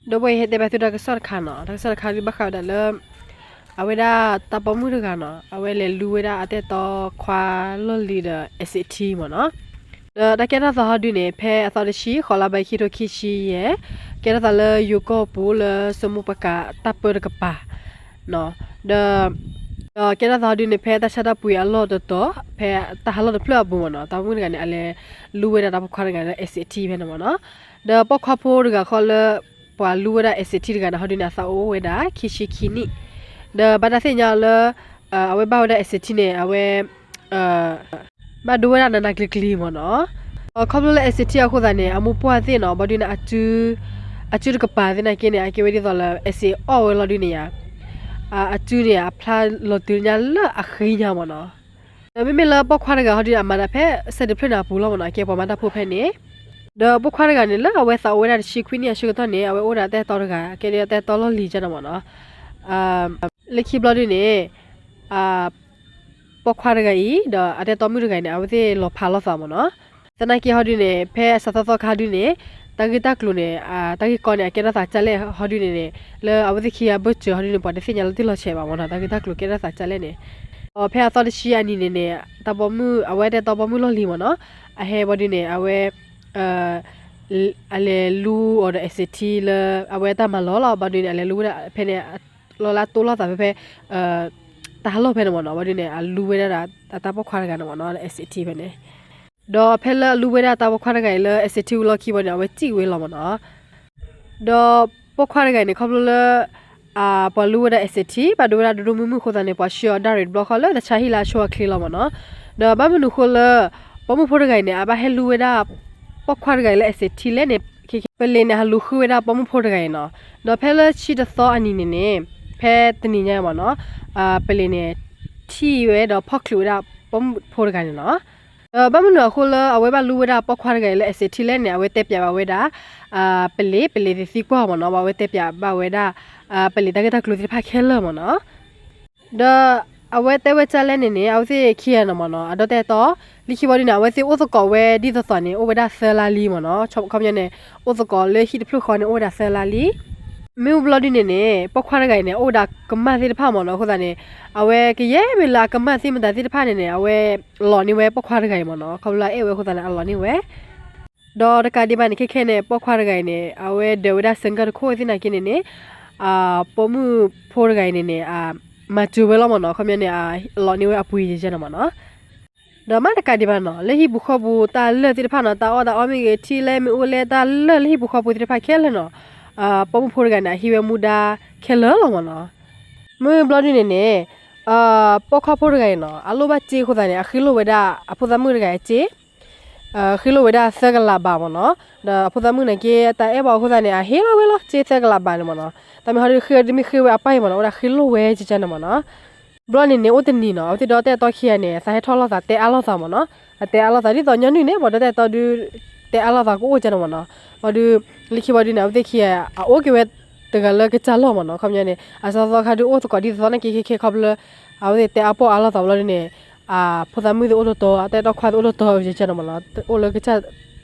ဒီပုၢ်ဝဲၢ် ယဟဲတဲဘၣ်သုတၢ်ကစီၣ်တခါနီၤ, တၢ်ကစီၣ်တခါဒုးဘၣ်ဃးဝဲဒၣ်လၢ အဝဲဒၣ်တၢ်ပိာ်မုၣ်တဂၤနီၤ, အဝဲလဲၤလူဝဲဒၣ်အတၢ်အဲၣ်တီခွါလီၢ်လံၤဒီး အဲးစ့းထံမ့ၢ်နီၤ. ဒီးတၢ်ကဲထီၣ်သးဟီဒုန့ၣ် ဖဲအသီတဆံ ဃိးလါဘၢၣ် ခံထိခံဆံယဲၢ်, ကဲထီၣ်သးလၢယိၤကီၢ်ပူၤလၢ စမူပကၤတၢ်ပၢတကပၤ ဒီး ဒီးကဲထီၣ်သးဟီဒုန့ၣ် ဖဲတၢ်ဆါတၢ်ပှ့ၤအလီၢ်တတီၤ ဖဲတၢ်ဟးလီၢ်တဖျၢၣ်အပူၤမ့ၢ်နီၤ, တၢ်ပိာ်မုၣ်တဂၤန့ၣ် အလဲၤလူဝဲဒၣ်တၢ်ပိာ်ခွါတဂၤလၢ အဲးစ့းထံဖဲန့ၣ်မ့ၢ်နီၤ. ဒီးပိာ်ခွါဖိတဂၤဃီလၢ ပှၤလူဝဲဒၣ် အဲးစ့းထံတဂၤန့ၣ် ဟီဒုန့ၣ် အသးအိၣ်ဝဲဒၣ် ခံဆံခံနံၣ်, ဒီးဘၣ်တၢ်သ့ၣ်ညါလၢ အဝဲဘၣ်ဝဲဒၣ် အဲးစ့းထံန့ၣ် အဝဲ ဘၣ်ဒိဝဲဒၣ်နးနးကျံၤကျံၤမ့ၢ်နီၤ. ခီဖျိလၢ အဲးစ့းထံအဃိသတးန့ၣ် အမိၢ်ပှၢ်သ့ၣ်နီၤ ဘၣ်ဒုန့ၣ် အစုတကပၤသ့ၣ်နာ်က့န့ၣ် အကဲဝဲဒ်သိးလၢ အဲးစ့းအီၣ်ဝဲလီၤဒုန့ၣ်ယါ, အစုန့ၣ် အဖျါလီၤတုၤညါလၢအဃံညါမ့ၢ်နီၤ. ဒီးမ့မ့ၢ်လၢပိာ်ခွါတဂၤဟီဒုန့ၣ် အမၤတၢ်ဖဲ စဲးတဖျၢၣ်န့ၣ်အပူၤလီၤမ့ၢ်နီၤ, အကဲပှၤမၤတၢ်ဖိဖဲန့ၣ်. ဒီးပိာ်ခွါတဂၤန့ၣ် လၢအဝဲသးအိၣ်ဝဲဒၣ်တဆံခွံနံၣ်အဆၢကတီၢ်န့ၣ် အဝဲအိၣ်ဒီးတၢ်အဲၣ်တီတဂၤ ကဲဒ်တၢ်အဲၣ်တီလီၢ်လံၤကန့ၣ်မ့ၢ်နီၤ. လၢခံဘျီဒုန့ၣ် ပိာ်ခွါတဂၤအံၤ ဒီးအတၢ်အဲၣ်တီမုၣ်တဂၤအံၤန့ၣ် အဝဲသ့ၣ်လီၤဖးလိာ်သးမ့ၢ်နီၤ. သနာ်က့ဟီဒုန့ၣ် ဖဲအစးသီသီခါဟီဒုန့ၣ် တၢ်ဂ့ၢ်တၢ်ကျိၤန့ၣ် တၢ်ဂ့ၢ်ကီန့ၣ် အကဲထီၣ်သးကၢ်လဲၣ်ဟီဒုန့ၣ်န့ၣ် လၢအဝဲသ့ၣ်ခံဂၤအဘၢၣ်စၢၤဟီဒုန့ၣ် ပှၤတသ့ၣ်ညါလၢတၢ်လီၤဆဲးဘၣ်မ့ၢ်နီၤ, တၢ်ဂ့ၢ်တၢ်ကျိၤကဲထီၣ်သးကၢ်လဲၣ်န့ၣ်. ဒီးဖဲအသီတဆံအနံၤန့ၣ်န့ၣ် တၢ်ပိာ်မုၣ် အဝဲတၢ်အဲၣ်တီပိာ်မုၣ်လီၢ်လံၤမ့ၢ်နီၤ, အဟဲဘၣ်ဒုန့ၣ် အဝဲ အလဲၤလူအီၤဒီး အဲးစ့းထံ လၢအဝဲတၢ်မၤလီၢ်လီၤ. ဘၣ်ဒုန့ၣ် အလဲၤလူဝဲဒၣ်ဖဲန့ၣ် လီၤလၢအတိၢ်လိာ်သးဖဲဖဲ တၢ်ဟးလီၢ်ဖဲန့ၣ်မ့ၢ်နီၤ. ဘၣ်ဒုန့ၣ် အလူဝဲဒၣ်ဒီးအတၢ်ပိာ်ခွါတဂၤန့ၣ်မ့ၢ်နီၤ အဲးစ့းထံဖဲန့ၣ်. ဒီးဖဲလၢအလူဝဲဒၣ်တၢ်ပိာ်ခွါတဂၤအံၤလၢ အဲးစ့းထံဝံၤလီၢ်ခံဘၣ်န့ၣ် အဝဲစံၣ်ဝဲလီၤမ့ၢ်နီၤ. ဒီးပိာ်ခွါတဂၤအံၤန့ၣ် ခီဖျိလၢ ပှၤလူဝဲဒၣ် အဲးစ့းထံ ဘၣ်ဒိဝဲဒၣ်ဒိၣ်ဒိၣ်မုၢ်မုၢ်အဃိသတးန့ၣ် ပှၤဆှၢအီၤဒၣ်ရံးတဘျီဃီလၢတၢ်ဆါဟံၣ်လၢအဆိအချ့လီၤမ့ၢ်နီၤ. ဒီးဘၣ်မနုၤအဃိလၢ ပိာ်မုၣ်ဖိတဂၤအံၤန့ၣ် အဘၣ်ဟဲလူဝဲဒၣ် ပိာ်ခွါတဂၤအံၤလၢ အဲးစ့းထံလဲၣ်န့ၣ် ပလံးန့ၣ် ဟးလူၤဃုဝဲဒၣ်ပိာ်မုၣ်ဖိတဂၤအံၤနီၤ. ဒီးဖဲလၢဆံတသီအနံၤန့ၣ်န့ၣ် ဖဲတနံၤညါမ့ၢ်နီၤ ပလံးန့ၣ် ထံၣ်ဝဲဒီးဖီၣ်ချုးဝဲဒၣ်ပိာ်မုၣ်ဖိတဂၤန့ၣ်နီၤ. ဒီးဘၣ်မနုၤအဃိလၢအဝဲဘၣ်လူဝဲဒၣ်ပိာ်ခွါတဂၤအံၤလၢ အဲးစ့းထံလဲၣ်န့ၣ် အဝဲတဲပၠးဘၣ်ဝဲဒၣ် ပလံး ပလံးသ့ၣ်သံကွၢ်မ့ၢ်နီၤ ဘၣ်ဝဲတဲပၠးဘၣ်ဝဲဒၣ် ပလံးတၢ်ဂ့ၢ်တၢ်ကျိၤသ့ၣ်တဖၣ်ခဲလၢာ်မ့ၢ်နီၤ. ဒီးအဝဲတဲဝဲဒ်လဲၣ်န့ၣ်န့ၣ် အဝဲသ့ၣ်ခံဂၤန့ၣ်မ့ၢ်နီၤ အဒီတၢ်အဲၣ်တီ လၢခံဘီဒုန့ၣ် အဝဲသ့ၣ်အိၣ်သကိးဝဲဒ်သိးသိးန့ၣ် အိၣ်ဝဲဒၣ်သၢလါလံမ့ၢ်နီၤ. ခီပညီန့ၣ် အိၣ်သကိးလၢဟံၣ်တဖျၢၣ်ဃီန့ၣ် အိၣ်ဝဲဒၣ်သၢလါလံ. မ့ၢ်ဝံၤဘျီဒုန့ၣ်န့ၣ် ပိာ်ခွါတဂၤအံၤန့ၣ် အိၣ်ဝဲဒၣ်ကမၢ်သ့ၣ်တဖၣ်မ့ၢ်နီၤ. အဃိသတးန့ၣ် အဝဲကယဲၢ်မ့ၢ်လၢအကမၢ်သ့ၣ်မတၤသ့ၣ်တဖၣ်န့ၣ်န့ၣ် အဝဲလီၤန့ၢ်ဝဲပိာ်ခွါတဂၤအံၤမ့ၢ်နီၤ. ခီဖျိလၢအအဲၣ်ဝဲအဃိသတးန့ၣ် အလီၤန့ၢ်ဝဲ ဒီးတကးဒံးဘၣ်န့ၣ် ခဲခဲန့ၣ် ပိာ်ခွါတဂၤအံၤန့ၣ် အဝဲဒၢးဝဲဒၣ်စ့ကၢၢ်တခိၣ်သ့ၣ်နာ်က့န့ၣ်န့ၣ် ပိာ်မုၣ်ဖိတဂၤအံၤန့ၣ်န့ၣ် မၤစၢၤဝဲလီၤမ့ၢ်နီၤ. ခီပညီန့ၣ် လီၤန့ၢ်ဝဲအပှ့ၤယဲၢ်န့ၣ်မ့ၢ်နီၤ. ဒီးမ့ၢ်တကးဒံးဘၣ်နီၤ လၢဟံၣ်ပူၤဃီပူၤတၢ်လၢာ်သ့ၣ်တဖၣ်နီၤ တၢ်အီၣ်တၢ်အီမ့ၢ်ဂ့ၤ ထံလဲၢ်မ့ၢ်အိၣ်လဲၢ် တၢ်လၢာ်လၢဟံၣ်ပူၤဃီပူၤသ့ၣ်တဖၣ်ခဲလၢာ်နီၤ ပိာ်မုၣ်ဖိတဂၤန့ၣ် အဟံးဝဲမူဒါခဲလၢာ်လီၤမ့ၢ်နီၤ. မ့ၢ်ဘျီဒုန့ၣ်န့ၣ် ပိာ်ခွါဖိတဂၤအံၤနီၤ အလိၣ်ဘၣ်စ့အဃိသတးန့ၣ် အဃ့လိၢ်ဝဲဒၣ်အဖိသၣ်မုၣ်တဂၤအစ့ ဃ့လိၢ်ဝဲဒၣ်သၢကလးဘးမ့ၢ်နီၤ. ဒီးအဖိသၣ်မုၣ်နာ်က့ တၢ်အဲၣ်ဘၣ်အဃိသတးန့ၣ် အဟ့ၣ်လီၤဝဲလီၤ စ့သၢကလးဘးန့ၣ်မ့ၢ်နီၤ. တၢ်မ့ၢ်ဟီဒုးဃ့တမ့ၢ်ဃ့ဝဲအပၢ်အံၤမ့ၢ်နီၤ အိၣ်ဒၣ်ဃ့လိၢ်ဝဲကကန့ၣ်မ့ၢ်နီၤ. ဘျီန့ၣ်န့ၣ် အိၣ်တနံၤနီၤ အဝဲသ့ၣ်ဒီတၢ်အဲၣ်တီခံဂၤန့ၣ် သးဟဲထီၣ်လိာ်သးတဲအါလိာ်သးမ့ၢ်နီၤ. အတဲအါလိာ်သးဒ်သိးညီနုၢ်န့ၣ် ပှၤဒီတၢ်အဲၣ်တီဒုး တဲအါလိာ်သးကအိၣ်ကန့ၣ်မ့ၢ်နီၤ. ဘျီဒုး လၢခံဘျီဒုန့ၣ် အဝဲသ့ၣ်ခံဂၤ အအိၣ်က့ၤဝဲတဂၤလၢကစၢ်လီၢ်မ့ၢ်နီၤ. ခီပညီန့ၣ် အစးသီခါဒုးအိၣ်သကိးဒ်သိးသီနာ်က့ခဲခဲခီဖျိလၢ အဝဲသ့ၣ်တဲအါပီၢ်အါလိာ်သးဘျီဒုန့ၣ် အဖိသၣ်မုၣ်သ့ၣ်အိၣ်တတီၤ အတၢ်အဲၣ်တီခွါသ့ၣ်အိၣ်တတီၤကန့ၣ်မ့ၢ်နီၤ အိၣ်လၢကစၢ်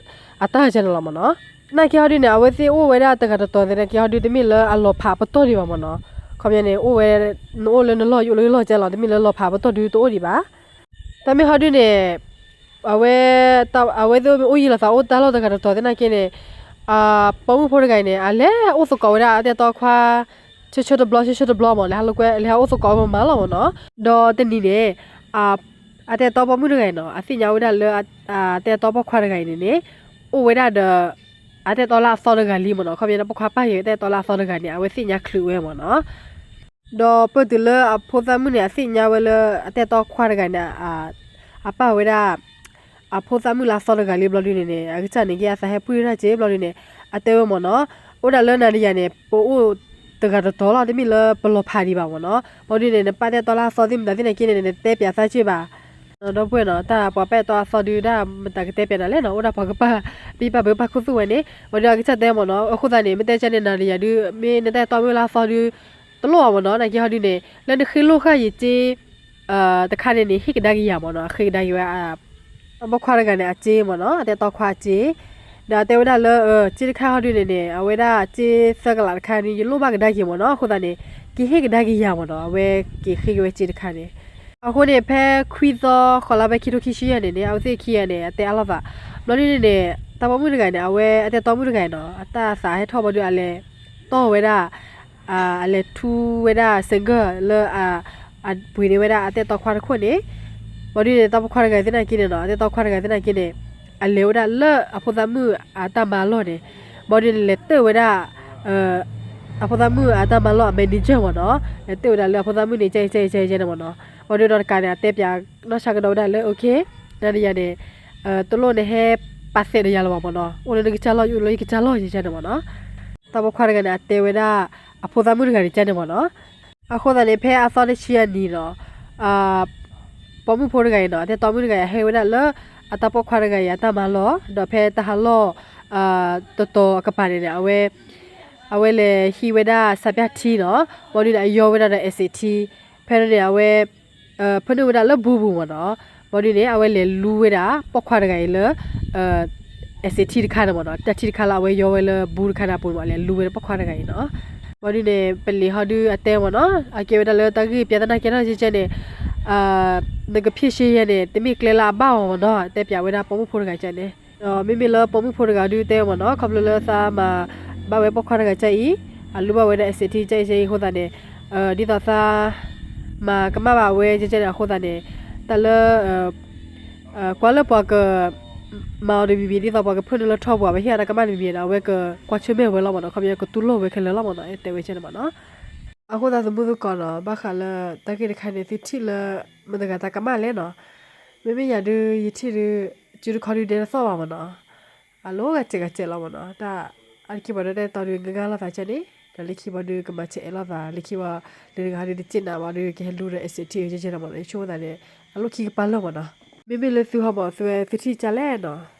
အတၢ်ကန့ၣ်လီၤမ့ၢ်နီၤ. သနာ်က့ဟီဒုန့ၣ် အဝဲသ့ၣ်အိၣ်ဝဲဒၣ်တဂၤတတီၤသနာ်က့ဟီဒု တမ့ၢ်လၢအလီၤဖးပတီၢ်ဒံးဘၣ်မ့ၢ်နီၤ. ခီပညီန့ၣ် အိၣ်ဝဲ နအိၣ်လၢနလီၢ် ယအိၣ်လၢယလီၢ်ကဲလီၤ တမ့ၢ်လၢလီၤဖးပတီၢ်ဒုတအိၣ်ဒံးဘၣ်. တၢ်မ့ၢ်ဟီဒုန့ၣ် အဝဲ အဝဲသ့ၣ်မ့ၢ်အိၣ်ယံၤလိာ်သးအိၣ်တၢ်လီၢ်တဂၤတတီၤသနာ်က့န့ၣ် ပိာ်မုၣ်ဖိတဂၤအံၤန့ၣ် အလဲၤအိၣ်သကိးဝဲဒၣ်အတၢ်အဲၣ်တီခွါ ဆၢဆၢတဘျီ ဆၢဆၢတဘျီမ့ၢ် လဲၤဟးလိာ်ကွဲ လဲၤဟးအိၣ်သကိးဝဲမးမးလီၤမ့ၢ်နီၤ. ဒီးတနံၤန့ၣ် အတၢ်အဲၣ်တီပိာ်မုၣ်တဂၤအံၤနီၤ အသ့ၣ်ညါဝဲဒၣ်လၢ အတၢ်အဲၣ်တီပိာ်ခွါတဂၤအံၤန့ၣ်န့ၣ် အိၣ်ဝဲဒၣ်ဒီး အတၢ်အဲၣ်တီလၢအသီတဂၤလံမ့ၢ်နီၤ. ခီပညီန့ၣ် ပိာ်ခွါပၢ်ယဲၤတၢ်အဲၣ်တီလၢအသီတဂၤန့ၣ် အဝဲသ့ၣ်ညါချုးဝဲမ့ၢ်နီၤ. ဒီးပၢၢ်တုၤလၢအဖိသၣ်မုၣ်န့ၣ် အသ့ၣ်ညါဝဲလၢအတၢ်အဲၣ်တီခွါတဂၤန့ၣ် အပၢ်ဝဲဒၣ် အဖိသၣ်မုၣ်လၢအသီတဂၤလံဘျီဒုန့ၣ်န့ၣ် အကစၢ်န့ၣ်က့ အသးဟဲပှံၢ်တၢ်က့ဘျီဒုန့ၣ် အတဲဝဲမ့ၢ်နီၤ. အိၣ်ဒၣ်လၢနၤဒီးယၤန့ၣ် ပအိၣ်တဂၤတတီၤလီၤ တမ့ၢ်လၢပလီၤဖးဒံးဘၣ်မ့ၢ်နီၤ. ဘျီဒုန့ၣ် နပၢ်တၢ်အဲၣ်တီလၢအသီသ့ၣ်မတၤသ့ၣ်နာ်က့န့ၣ် နတဲပၠးသးက့ဘၣ် ဒီပုၢ်ဝဲၢ်နီၤ. တၢ်ပှၤပၢ်အဲၣ်တီအသီဒု တၢ်မတၤကတဲပၠးနၤလဲၣ်နီၤ. အိၣ်ဒၣ်ပှၤကပၢ် ပံပာ်ဘၢပာ်ခူသူၣ်ဝဲန့ၣ် ဘျီဒုအကစၢ်တဲမ့ၢ်နီၤ. အဃိသတးန့ၣ် မ့ၢ်တဲကန့ၣ် နၤဒီးယၤဒု မ့ၢ်နတၢ်အဲၣ်တီမ့ၢ်လၢအသီဒု တလိၣ်ဘၣ်မ့ၢ်နီၤ. နာ်က့ဟီဒုန့ၣ် လၢနဃ့လိၢ်ဃာ်ယၤစ့ တခါန့ၣ်န့ၣ် ဟ့ၣ်ကဒါက့ၤယၤမ့ၢ်နီၤ. အဃ့ကဒါက့ၤဝဲ အပိာ်ခွါတဂၤန့ၣ် အစ့မ့ၢ်နီၤ အတၢ်အဲၣ်တီခွါအစ့. ဒီးအတဲဝဲဒၣ်လၢ စ့တခါဟီဒုန့ၣ်န့ၣ် အဝဲဒၣ်စ့သၢကလးတခါန့ၣ် ယလိၣ်ဘၣ်ကဒါက့ၤမ့ၢ်နီၤ. အဃိသတးန့ၣ် ကဟ့ၣ်ကဒါက့ၤယၤမ့ၢ်နီၤ. အဝဲက့ၤဃ့က့ၤဝဲစ့တခါန့ၣ်. အဃိန့ၣ် ဖဲခွံသီ ဃိးလါ ဖဲခံထိခံဆံယဲၢ်န့ၣ်န့ၣ် အဝဲသ့ၣ်ခံဂၤန့ၣ် အတဲအါလိာ်သး. ဘျီဒုန့ၣ်န့ၣ် တၢ်ပိာ်မုၣ်တဂၤန့ၣ် အဝဲအတဲတီမုၣ်တဂၤအံၤနီၤ အတၢ်သးဟဲထီၣ်ဘျီဒု အလဲၤတီၢ်ဝဲဒၣ် အလဲၤထူဝဲဒၣ် စဲးကၢၢ် လၢ အပှ့ၤန့ၢ်ဝဲဒၣ်အတဲတီခွါတခိၣ်န့ၣ်. ဘျီဒုန့ၣ် တၢ်ပိာ်ခွါတဂၤသ့ၣ်နာ်က့န့ၣ်နီၤ အတဲတီခွါတဂၤသ့ၣ်နာ်က့န့ၣ် အလဲၤဝဲဒၣ်လၢအဖိသၣ်မုၣ်အတၢ်မၤလီၢ်န့ၣ်. ဘျီဒုန့ၣ် လဲၤတၢၢ်ဝဲဒၣ် အဖိသၣ်မုၣ်အတၢ်မၤလီၢ်အ manager မ့ၢ်နီၤ. လဲၤတၢၢ်ဝဲဒၣ်လၢအဖိသၣ်မုၣ်န့ၣ် ကဲကဲကဲကဲန့ၣ်မ့ၢ်နီၤ. ဘျီဒုဒီးတကးန့ၣ် အတဲပၠးနီၢ်ဆါကဒီးဝဲဒၣ်လၢ okay နၤဒီးယၤန့ၣ် တလိၣ်နဟဲပာ်သးဒီးယၤလၢၤဘၣ်မ့ၢ်နီၤ. အိၣ်လၢနကစၢ်လီၢ် ယအိၣ်လၢယကစၢ်လီၢ် ကဲန့ၣ်မ့ၢ်နီၤ. တၢ်ပိာ်ခွါတဂၤန့ၣ် အတဲဝဲဒၣ် အဖိသၣ်မုၣ်တဂၤန့ၣ် ကဲန့ၣ်မ့ၢ်နီၤ. အဃိသတးန့ၣ် ဖဲအသီတဆံအနံၤနီၤ ပိာ်မုၣ်ဖိတဂၤအံၤနီၤ အတဲတီမုၣ်တဂၤအံၤ အဟဲဝဲဒၣ်လၢ အတၢ်ပိာ်ခွါတဂၤအံၤအတၢ်မၤလီၢ် ဒီးဖဲတၢ်ဟးလီၢ် တတီၤအကပၤန့ၣ်န့ၣ် အဝဲ အဝဲလဲၤဟံးဝဲဒၣ် စးပၠၣ်ထံနီၤ. ဘျီဒုန့ၣ် အယီဝဲဒၣ်ဒီး အဲးစ့းထံ. ဖဲန့ၣ်န့ၣ် အဝဲ ဖၢနုာ်ဝဲဒၣ်လၢဘူပူၤမ့ၢ်နီၤ. ဘျီဒုန့ၣ် အဝဲလဲၤလူဝဲဒၣ်ပိာ်ခွါတဂၤအံၤလၢ အဲးစ့းထံတခါန့ၣ်မ့ၢ်နီၤ. တၢ်ထံတခါလၢအဝဲယီဝဲလၢဘူတခါန့ၣ်အပူၤန့ၣ်မ့ၢ် လဲၤလူဝဲဒၣ်ပိာ်ခွါတဂၤအံၤနီၤ. ဘျီဒုန့ၣ် ပလံၤဟီဒုအတဲမ့ၢ်နီၤ အကဲဝဲဒၣ်လၢတၢ်ဂ့ၢ်ပျၢ်သနာ်ကဲထီၣ်ကဲကဲန့ၣ် နကဖံးရှဲယဲန့ၣ် တမ့ၢ်ကျဲလၢအဘၣ်အီၤမ့ၢ်နီၤ တဲပၠးဝဲဒၣ်ပိာ်မုၣ်ဖိတဂၤကဲန့ၣ်. ဒီးမ့မ့ၢ်လၢပိာ်မုၣ်ဖိတဂၤဒုတဲမ့ၢ်နီၤ ခီဖျိလၢသးမၤဘၣ်ဝဲပိာ်ခွါတဂၤကဲအံၤ အလူဘၣ်ဝဲဒၣ် အဲးစ့းထံ ကဲအံၤကဲအံၤအဃိသတးန့ၣ် ဒ်သိးသး မၤကမၣ်ဘၣ်ဝဲကဲကဲန့ၣ်အဃိသတးန့ၣ် တၢ်လၢ ကွၢ်လၢပှၤက မၤအီၤတမံၤမံၤ ဒ်သိးပှၤကဖၢနုာ်လၢထီပူၤ ပဟ့ၣ်အီၤတၢ်ကမၣ်တမံၤမံၤဒီး အဝဲကကွၢ်ဆၢၣ်မဲာ်ဝဲလီၤမ့ၢ်နီၤ ခီပညီကတူၢ်လိာ်ဝဲခဲလၢာ်လီၤမ့ၢ်နီၤ တဲဝဲကဲန့ၣ်မ့ၢ်နီၤ. အဃိသတးသမုသကိးနီၤ ဘၣ်ဃးလၢတၢ်ဂ့ၢ်တခါန့ၣ် သုထံၣ်လၢ မတၤတဂၤတၢ်ကမၣ်လဲၣ်နီၤ. မ့မ့ၢ်ယၤဒု ယထံၣ်ဒု စုတခီဒုဒဲတသီၣ်ဘၣ်မ့ၢ်နီၤ. အလိၣ်ဂၤစဲးဂၤစဲးလီၤမ့ၢ်နီၤ တၢ်အါတက့ၢ်ပှၤဒိးတဲတီဒု ငါငါလိာ်သးကဲန့ၣ် ဒီးလၢခံဘီဒုကမၤဆဲးအဲးလိာ်သး လၢခံဘီ လၢတဂၤဒုတစ့ၣ်နၤဘၣ်ဒု ကဟဲလူဒီး အဲးစ့းထံ ကဲကဲန့ၣ်မ့ၢ်နီၤ ယဆိကမိၣ်သးန့ၣ် အလိၣ်ခံကပၤလၢာ်မ့ၢ်နီၤ. မ့မ့ၢ်လၢသုဟီမ့ၢ် သုဝဲသုထံၣ်ကဲလဲၣ်နီၤ.